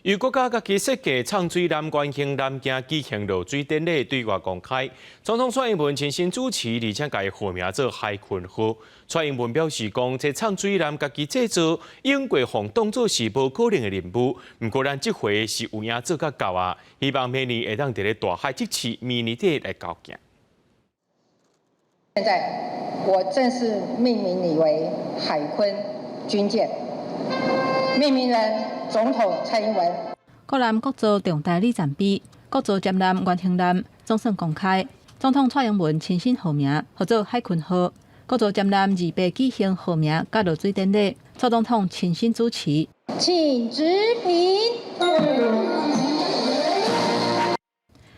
由國家家己設計藏水艦原型艦艦舉行落水典禮對外公開，總統蔡英文親身主持，而且共伊號名做海鯤號。蔡英文表示講，這藏水艦家己製造，永過予當做是無可能的任務。毋過咱這回是有影做甲到啊！希望明年會當佇咧大海測試，明年底來交件。現在我正式命名你為海鯤軍艦，命名人總統蔡英文。國艦國造重大里程碑，國造潛艦原型艦總算公開，總統蔡英文親身號名，號做海鯤號。國造潛艦二八舉行號名佮落水典禮，蔡總統親身主持。請執評。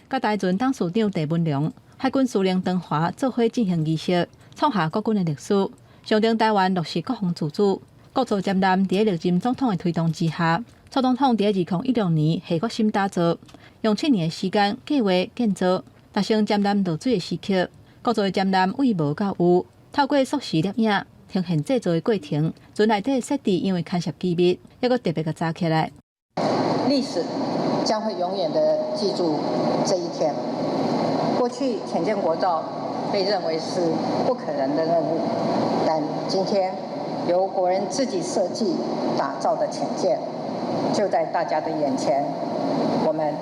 佮台船董事長鄭文隆、海軍司令唐華做伙進行儀式，創下國軍的歷史，象徵台灣落實國防自主。國造潛艦佇咧歷任總統的推動之下，蔡總統佇2016年下決心打造，用7年的時間計劃建造，達成潛艦落水的時刻。國造的潛艦為無到有，透過縮時攝影呈現製造的過程，船內底設置因為牽涉機密，猶閣特別共查起來。歷史將會永遠的記住這一天。過去潛艦國造被認為是不可能的任務，但今天由國人自己設計打造的潛艦，就在大家的眼前，我們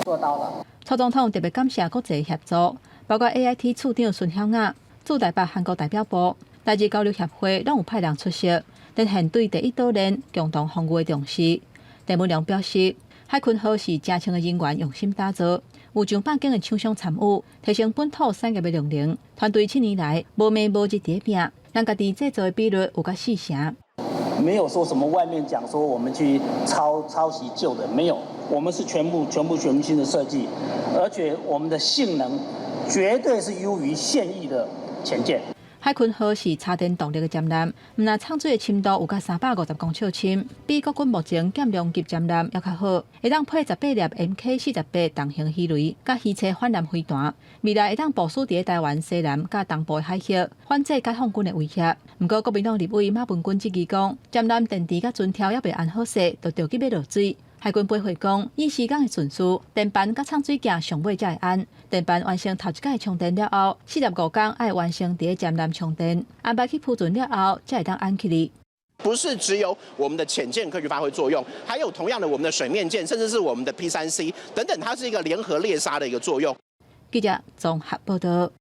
做到了。蔡總統特別感謝國際協助，包括 AIT 處長孫曉雅、駐台北韓國代表部、台日交流協會攏有派人出席，展現對第一島鏈共同防禦的重視。鄭文隆表示，海鯤號是誠槍的人員用心打造，有上百間的廠商參與，提升本土產業的量能。團隊7年來無暝無日佇咧拚，咱家己製造的比率有甲四成。沒有說什麼外面講說我們去抄襲舊的，沒有，我們是全部全部全新的設計，而且我們的性能絕對是優於現役的潛艦。海鯤號是柴電動力的潛艦，毋但藏水的深度有甲350公尺深，比國軍目前減量級潛艦猶較好，會當配18粒 MK48重型魚雷，佮魚叉反艦飛彈，未來會當部署佇台灣西南佮東部的海域，反制解放軍的威脅。毋過國民黨立委馬文君質疑講，潛艦電池佮船條猶未安好勢，就著急欲落水。海軍回覆講，依時間的順序，電帆佮藏水鏡上尾才會安。電帆完成頭一擺充電了後，45工愛完成佇咧潛艦充電，安排去浮船了後，才會當安起來。不是只有我們的潛艦可以去發揮作用，還有同樣的我們的水面艦，甚至是我們的 P-3C 等等，它是一個聯合獵殺的一個作用。記者綜合報道。